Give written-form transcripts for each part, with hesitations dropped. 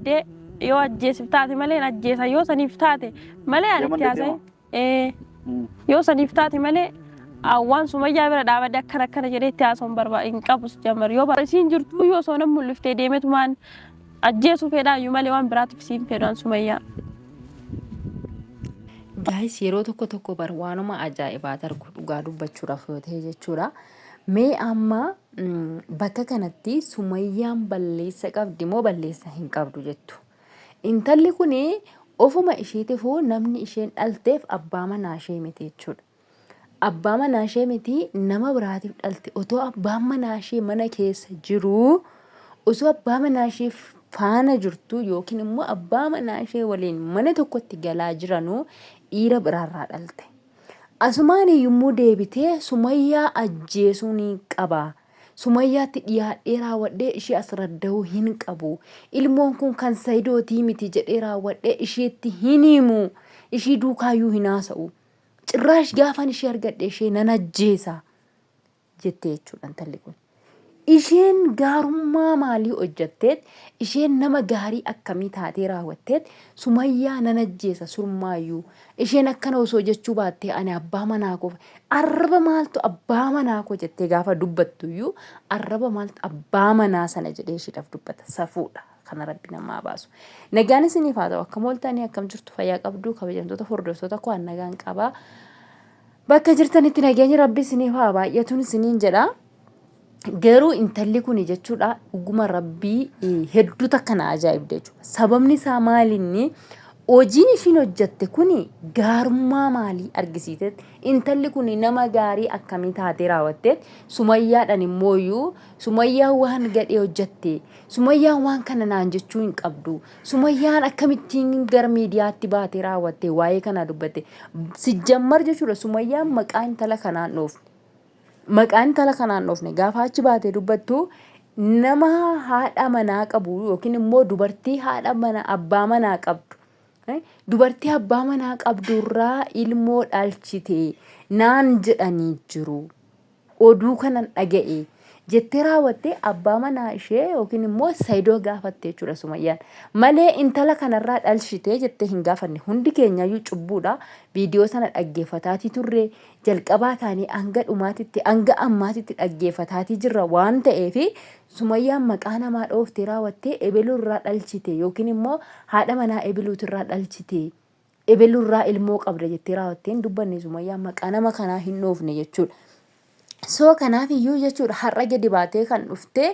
dhaabadhee yoo ajjeesif taate malee hin ajjeesa yoo saniif taate malee ani Yaman itti haasa'e. deema. Ee yoo saniif taate malee waan Sumayyaa bira dhaabadhe akkana akkana jedhee itti haasa'u hin barbaadu hin qabus jammar yoo isiin jirtu yoo osoo nan mul'iftee deemetumaan ajjeesuu fedhaayyuu malee waan biraatiif siin fedhu an Sumayyaa. Guys yeroo tokko tokko bar waanuma ajaa'ibaati argu dhugaa dubbachuudhaaf yoo ta'e jechuudha. Mee amma bakka kanatti Sumayyaan balleessa qabdi moo balleessa hin qabdu jettu. Intalli kun ofuma isheetifuu namni isheen dhalteef abbaa manaa ishee miti jechuudha. Abbaa manaa ishee miti nama biraatiif dhalte otoo abbaan manaa ishee mana keessa jiruu osoo abbaa manaa ishee faana jirtu yookiin immoo abbaa manaa ishee waliin mana tokkotti galaa jiranuu dhiira biraarraa dhalte. Asumaan yommuu deebitee Sumayyaa ajjeesuu ni qaba. Sumayyaatti dhiyaadhee raawwadhee ishee as radda'uu hin qabu. Ilmoon kun kan Sayidootii miti jedhee raawwadhee isheetti hin himu. Ishii duukaayyuu hin haasa'u. Cirraash gaafan ishee argadhe ishee nan ajjeesa jette jechuudha intalli kun. Isheen gaarummaa maalii hojjetteet, isheen nama gaarii akkamii taatee raawwatteet Sumayyaa nan ajjeesa surmaayyuu. Isheen akkana osoo jechuu baattee ani abbaa manaa koo arraba maaltu abbaa manaa koo jettee gaafa dubbattuyyuu arraba maaltu abbaa manaa sana jedhee isheedhaaf dubbata safuudha. Kana rabbi namaa baasu. Nagaan isiniif haa ta'u. Akkam ooltanii akkam jirtu fayyaa qabdu kabajamtoota hordoftoota koo an nagaan qabaa. Bakka jirtanitti nageenyi rabbi isiniif haa baay'atuun isiniin jedha. Garuu intalli kuni jechuudha dhuguma rabbii hedduu takka na ajaa'ibde jechuudha. Sababni isaa maalinni hojiin ishiin hojjatte kuni gaarummaa maalii argisiiteet intalli kuni nama gaarii akkamii taatee raawwatteet Sumayyaadhaan immooyyuu Sumayyaan waan gadhee hojjatte Sumayyaan waan kana naan jechuu hin qabdu. Sumayyaan akkamittiin gara miidiyaatti baatee raawwatte waa'ee kanaa dubbatte. Sijjammar jechuudha Sumayyaan maqaa intala kanaan dhoofne. Maqaa intala kanaan dhoofne gaafa achi baatee dubbattu nama haadha manaa qabu yookiin immoo dubartii haadha mana abbaa manaa qabdu. Dubartii abbaa manaa qabdurraa ilmoo dhalchite naan jedhanii jiru. Oduu kanan dhaga'e jettee raawwattee abbaa manaa ishee yookiin immoo Sayidoo gaafatte jechuudha Sumayyaan. Malee intala kanarraa dhalshitee jettee hin gaafanne. Hundi keenyayyuu cubbuudha. Viidiyoo sana dhaggeeffataatii turre jalqabaa kaanee hanga dhumaatitti hanga ammaatitti dhaggeeffataatii jirra waan ta'eef Sumayyaan maqaa namaa dhooftee raawwattee ebeluurraa dhalchite yookiin immoo haadha manaa ebeluutirraa dhalchite. Ebelurraa ilmoo qabda jettee raawwattee hin dubbanne Sumayyaan maqaa nama kanaa hin dhoofne jechuudha. So kanaaf iyyuu jechuudha har'a gadi baatee kan dhuftee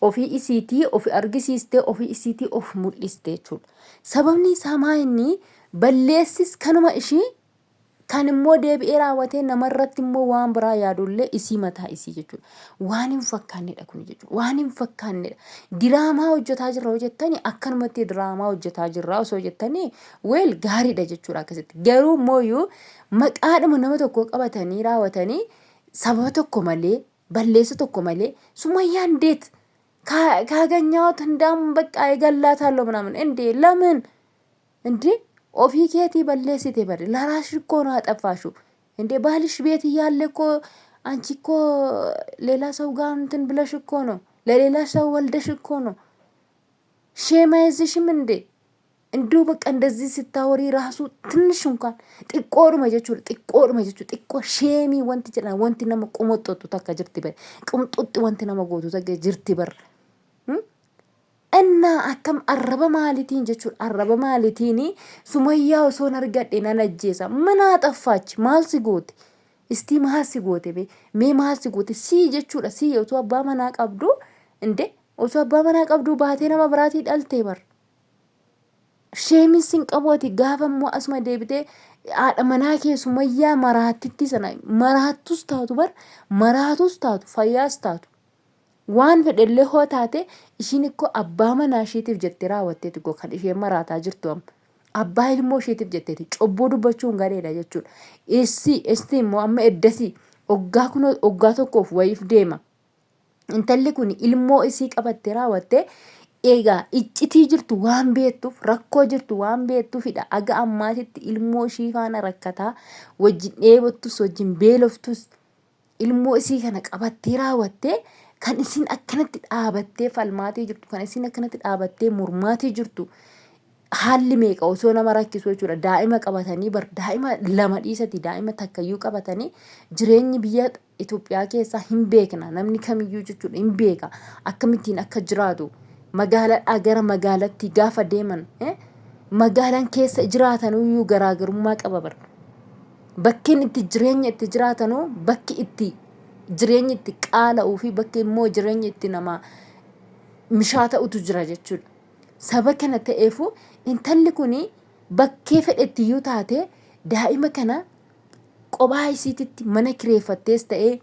ofii isiitii ofi argisiistee ofii isiitii of mul'iste jechuudha. Sababni isaa maa inni balleessis kanuma ishii Kan immoo deebi'ee raawwatee namarratti immoo waan biraa yaadullee isii mataa isii jechuudha. Waan hin fakkaannedha kun jechuudha. Waan hin fakkaannedha. Diraamaa hojjetaa jirra yoo jettani akkanumatti diraamaa hojjetaa jirra osoo jettanii weel gaariidha jechuudha akkasitti. Garuu immoo maqaadhuma nama tokkoo qabatanii raawwatanii sababa tokko malee balleessa tokko malee Sumayyaan deet kaaganyaawot hindaam baqqaa egallaataalloo ምናምን እንዴ ለምን እንዴ ofii keetii balleessite bari ለራስሽ እኮ ነው ያጠፋሽው። እንዴ ባልሽ ቤት እያለ እኮ አንቺ እኮ ሌላ ሰው ጋር እንትን ብለሽ እኮ ነው ለሌላ ሰው ወልደሽ እኮ ነው። ሼም አይዝሽም እንዴ? እንዲሁ በቃ እንደዚህ ስታወሪ ራሱ ትንሽ እንኳን xiqqoodhuma jechuudha xiqqoodhuma jechuudha xiqqoo sheemii wanti jedhan wanti nama qumoxxoxxu takka jirti bar qumxuxxi wanti nama gootu takka jirti bar Innaa akkam arraba maalitiin jechuudha arraba maalitiin Sumayyaa osoon argadhe nan ajjeesa manaa xaffaachi maal si goote istii maal si goote mee mee maal si goote sii jechuudha sii osoo abbaa manaa qabdu inde osoo abbaa manaa qabdu baatee nama biraatii dhaltee bar sheemin sin qabu ati gaafa immoo asuma deebitee haadha manaa kee Sumayyaa maraattitti sana maraattus taatu bar maraatus taatu fayyaas taatu Waan fedhellee hoo taate ishiin ikkoo abbaa manaa ishiitiif jettee raawwatteeti koo kan isheen maraataa jirtu amma. Abbaa ilmoo ishiitiif jetteeti cubbuu dubbachuun gareedha jechuudha. Issi isti immoo amma eddasii oggaa kunoo oggaa tokkoof wayiif deema. Intalli kun ilmoo isii qabattee raawwattee egaa iccitii jirtu waan beektuuf rakkoo jirtu waan beektuufidha. Aga ammaatitti ilmoo ishii faana rakkataa wajjin dheebottus wajjin beeloftus ilmoo isii kana qabattee raawwattee Kan isiin akkanatti dhaabattee falmaatii jirtu, kan isiin akkanatti dhaabattee mormaatii jirtu haalli meeqa osoo nama rakkisu jechuudha. Daa'ima qabatanii bar daa'ima lama dhiisati daa'ima takkayyuu qabatanii jireenyi biyya Itoophiyaa keessaa hin beekna namni kamiyyuu jechuudha hin beeka akkamittiin akka jiraatu magaaladhaa gara magaalatti gaafa deeman magaalaan keessa jiraatanuyyuu garaagarummaa qaba bar. Bakkeen itti jireenya itti jiraatanuu bakki itti jireenyi itti qaala'uu fi bakki immoo jireenyi itti nama mishaa ta'utu jira jechuudha. Saba kana ta'eefu intalli kun bakkee fedhetti iyyuu taate daa'ima kana qophaa isiititti mana kireeffattees ta'ee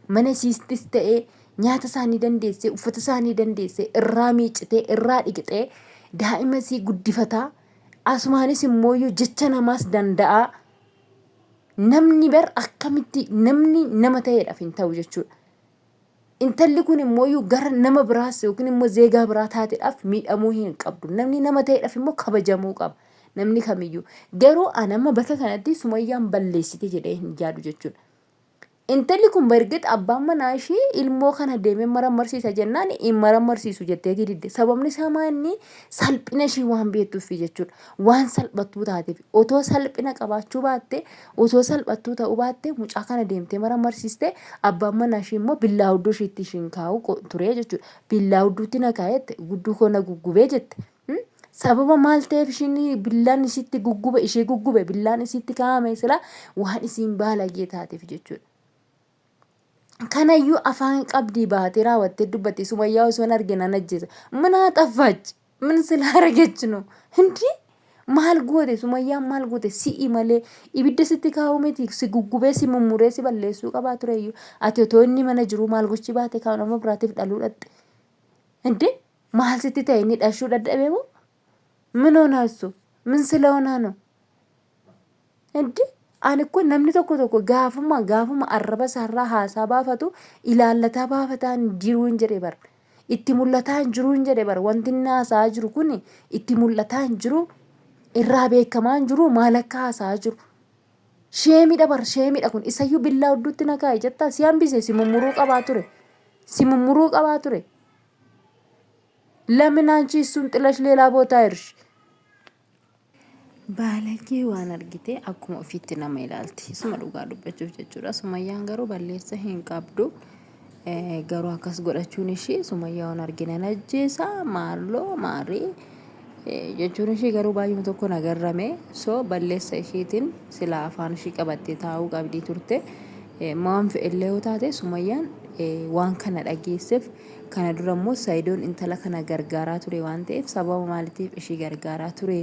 mana isiittis ta'ee nyaata isaanii dandeessee uffata isaanii dandeessee irraa miiccitee irraa dhiqxee daa'ima isii guddifataa asumaanis immooyyuu jecha namaas danda'aa namni bar akkamitti namni nama ta'eedhaaf hin ta'u jechuudha. Intalli kun immooyyuu gara nama biraas yookiin immoo zeegaa biraa taateedhaaf miidhamuu hin qabdu. Namni nama ta'eedhaaf immoo kabajamuu qaba. Namni kamiyyuu. Garuu an amma bakka kanatti Sumayyaan balleessite jedhee hin yaadu jechuudha. Intalli kun bargit abbaan manaa ishii ilmoo kana deemee marammarsiisa jennaan hin marammarsiisu jetteetii didde. Sababni isaa maa inni salphina ishii waan beektuufi jechuudha. Waan salphattuu taateef otoo salphina qabaachuu baatte otoo salphattuu ta'uu baatte mucaa kana deemtee marammarsiiste abbaan manaa ishii immoo billaa hudduu ishiitti ishiin kaa'u ture jechuudha. Billaa hudduutti na kaa'ette gudduu koo na guggubee jette. Sababa maal ta'eef ishiin billaan ishiitti guggube ishee guggube billaan ishiitti kaa'ame sila waan isiin baalagee taateef jechuudha. Kanayyuu afaan qabdii baatee raawwattee dubbatti Sumayyaa osoo hin argin nan ajjeesa. Minaa xaffaachi min sila argachinu no hindi maal goote Sumayyaan maal goote si'i malee ibidda sitti kaa'uu miti si guggubee si mummuree si balleessuu qabaa tureyyuu ati otoo inni mana jiruu maal gochi baate kaan nama biraatiif dhaluu dhatte. Hindi Maal sitti ta'e inni dhashuu dhadhabee moo? Min hoonaa issu? Min sila hoonaa no? Hindi ani kun namni tokko tokko gaafuma gaafuma arraba isaarraa haasaa baafatu ilaallataa baafataa hin jiruu hin jedhe bar. Itti mul'ataa hin jiruu hin jedhe bar. Wanti inni haasa'aa jiru kun itti mul'ataa hin jiru irraa beekamaa hin jiru maal akka haasa'aa jiru. Sheemidha bar sheemidha kun isayyuu billaa hudduutti na kaa'e jettaa si hambise si mummuruu qabaa ture. Si mummuruu qabaa ture. ለምን አንቺ እሱን ጥለሽ ሌላ ቦታ ሄድሽ? Baalagee waan argite akkuma ofiitti nama ilaalti. Isuma dhugaa dubbachuuf jechuudha. Sumayyaan garuu balleessa hin qabdu. Garuu akkas godhachuun ishii Sumayyaa waan argina ajjeesa maalloo maarii jechuun ishii garuu baay'uma tokko na garrame. So balleessa ishiitiin silaa afaan ishii qabattee taa'uu qabdii turte. Waan fe'ellee yoo taate Sumayyaan waan kana dhageesseef kana dura immoo Sayidoon intala kana gargaaraa ture waan ta'eef sababa maaliitiif ishii gargaaraa ture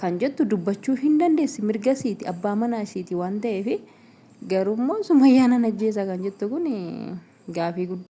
kan jettu dubbachuu hin dandeessi mirga isiiti abbaa manaa isiiti waan ta'eef garuu immoo Sumayyaa nan ajjeesa kan jettu kun gaafii guddaa.